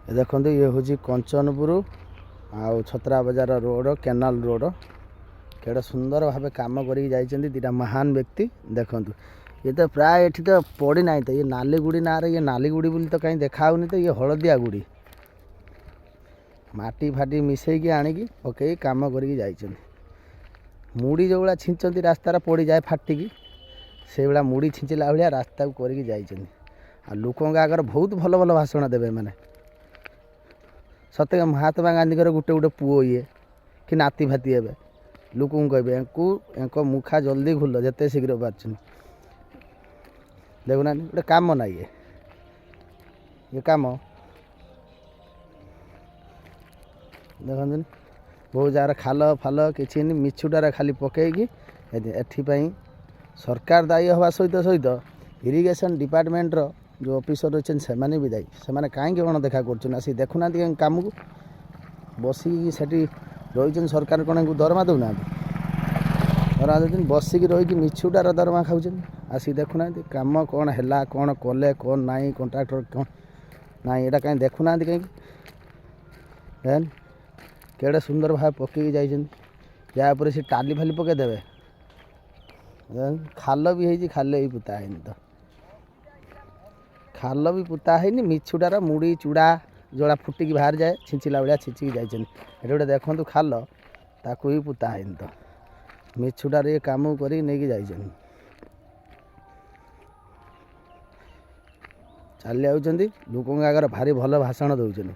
ଏ ଦେଖନ୍ତୁ, ଇଏ ହେଉଛି କଞ୍ଚନପୁର ଆଉ ଛତ୍ରା ବଜାର ରୋଡ଼, କେନାଲ ରୋଡ଼। କେଡ଼େ ସୁନ୍ଦର ଭାବେ କାମ କରିକି ଯାଇଛନ୍ତି ଦୁଇଟା ମହାନ ବ୍ୟକ୍ତି। ଦେଖନ୍ତୁ, ଇଏ ତ ପ୍ରାୟ ଏଠି ତ ପଡ଼ିନାହିଁ ତ। ଇଏ ନାଲି ଗୁଡ଼ି ନାଁରେ ଇଏ ନାଲି ଗୁଡ଼ି ବୋଲି ତ କାହିଁ ଦେଖା ହେଉନି ତ। ଇଏ ହଳଦିଆ ଗୁଡ଼ି, ମାଟି ଫାଟି ମିଶେଇକି ଆଣିକି ପକେଇ କାମ କରିକି ଯାଇଛନ୍ତି। ମୁଡ଼ି ଯେଉଁଭଳିଆ ଛିଞ୍ଚନ୍ତି, ରାସ୍ତାରେ ପଡ଼ିଯାଏ ଫାଟିକି, ସେଇଭଳିଆ ମୁଡ଼ି ଛିଞ୍ଚିଲା ଭଳିଆ ରାସ୍ତାକୁ କରିକି ଯାଇଛନ୍ତି। ଆଉ ଲୋକଙ୍କ ଆଗରେ ବହୁତ ଭଲ ଭଲ ଭାଷଣ ଦେବେ ଏମାନେ। ସତେ ମହାତ୍ମା ଗାନ୍ଧୀଙ୍କର ଗୋଟେ ଗୋଟେ ପୁଅ ଇଏ କି ନାତି ଫାତି ହେବେ। ଲୋକଙ୍କୁ କହିବେ ୟାଙ୍କୁ, ୟାଙ୍କ ମୁଖା ଜଲ୍ଦି ଖୋଲ ଯେତେ ଶୀଘ୍ର ପାରୁଛନ୍ତି। ଦେଖୁନାହାନ୍ତି, ଗୋଟେ କାମ ନା ଇଏ? ଇଏ କାମ ଦେଖନ୍ତୁନି, ବହୁତ ଜାଗାରେ ଖାଲ ଫାଲ କିଛି ମିଛୁଟାରେ ଖାଲି ପକେଇକି। ଏଥିପାଇଁ ସରକାର ଦାୟୀ ହେବା ସହିତ ସହିତ ଇରିଗେସନ୍ ଡିପାର୍ଟମେଣ୍ଟର ଯେଉଁ ଅଫିସର ଅଛନ୍ତି, ସେମାନେ ବି ଦାୟୀ। ସେମାନେ କାହିଁକି ଅଣଦେଖା କରୁଛନ୍ତି? ଆସିକି ଦେଖୁନାହାନ୍ତି କାହିଁକି କାମକୁ? ବସିକି ସେଠି ରହିଛନ୍ତି। ସରକାର କ'ଣ ୟାଙ୍କୁ ଦରମା ଦେଉନାହାନ୍ତି? ଦରମା ଦେଉଛନ୍ତି। ବସିକି ରହିକି ମିଛୁଟାର ଦରମା ଖାଉଛନ୍ତି। ଆସିକି ଦେଖୁନାହାନ୍ତି କାମ କ'ଣ ହେଲା, କ'ଣ କଲେ, କ'ଣ ନାହିଁ, କଣ୍ଟ୍ରାକ୍ଟର କ'ଣ ନାହିଁ, ଏଇଟା କାହିଁ ଦେଖୁନାହାନ୍ତି କାହିଁକି? ଦେନ୍ କେଡ଼େ ସୁନ୍ଦର ଭାବେ ପକେଇକି ଯାଇଛନ୍ତି। ୟା ଉପରେ ସେ ଟାଲି ଫାଲି ପକେଇଦେବେ। ଖାଲ ବି ହେଇଛି, ଖାଲ ବି ପୋତା ହେଇନି ତ। ଖାଲ ବି ପୋତା ହେଇନି। ମିଛୁଟାର ମୁଡ଼ି ଚୁଡ଼ା ଯୋଉଟା ଫୁଟିକି ବାହାରି ଯାଏ, ଛିଞ୍ଚିଲା ଭଳିଆ ଛିଞ୍ଚିକି ଯାଇଛନ୍ତି। ଏଠି ଗୋଟେ ଦେଖନ୍ତୁ ଖାଲ, ତାକୁ ବି ପୋତା ହେଇନି ତ। ମିଛୁଟାରେ ଏ କାମ କରିକି ନେଇକି ଯାଇଛନ୍ତି। ଚାଲି ଯାଉଛନ୍ତି, ଲୋକଙ୍କ ଆଗରେ ଭାରି ଭଲ ଭାଷଣ ଦେଉଛନ୍ତି।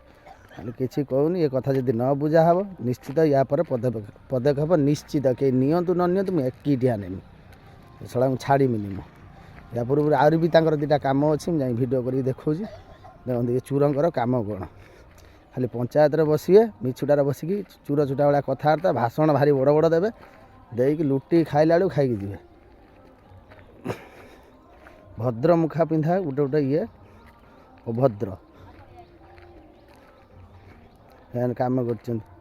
ଖାଲି କିଛି କହୁନି। ଏ କଥା ଯଦି ନ ବୁଝା ହେବ, ନିଶ୍ଚିତ ୟା ପରେ ପଦକ୍ଷେପ ନିଶ୍ଚିତ। କେହି ନିଅନ୍ତୁ ନ ନିଅନ୍ତୁ, ମୁଁ ଏକିଟିଆ ନେମି। ଏ ଶଳାଙ୍କୁ ଛାଡ଼ିମିନି ମୁଁ। ୟା ପୂର୍ବରୁ ଆହୁରି ବି ତାଙ୍କର ଦୁଇଟା କାମ ଅଛି, ମୁଁ ଯାଇ ଭିଡ଼ିଓ କରିକି ଦେଖାଉଛି। ଦେଖନ୍ତୁ, ଏ ଚୁରଙ୍କର କାମ କ'ଣ? ଖାଲି ପଞ୍ଚାୟତରେ ବସିବେ, ମିଛୁଟାରେ ବସିକି ଚୁର ଚୁଟା ଭଳିଆ କଥାବାର୍ତ୍ତା, ଭାଷଣ ଭାରି ବଡ଼ ବଡ଼ ଦେବେ। ଦେଇକି ଲୁଟି ଖାଇଲା ବେଳକୁ ଖାଇକି ଯିବେ। ଭଦ୍ର ମୁଖା ପିନ୍ଧା ଗୋଟେ ଗୋଟେ ଇଏ ଅଭଦ୍ର। ସେମାନେ କାମ କରୁଛନ୍ତି।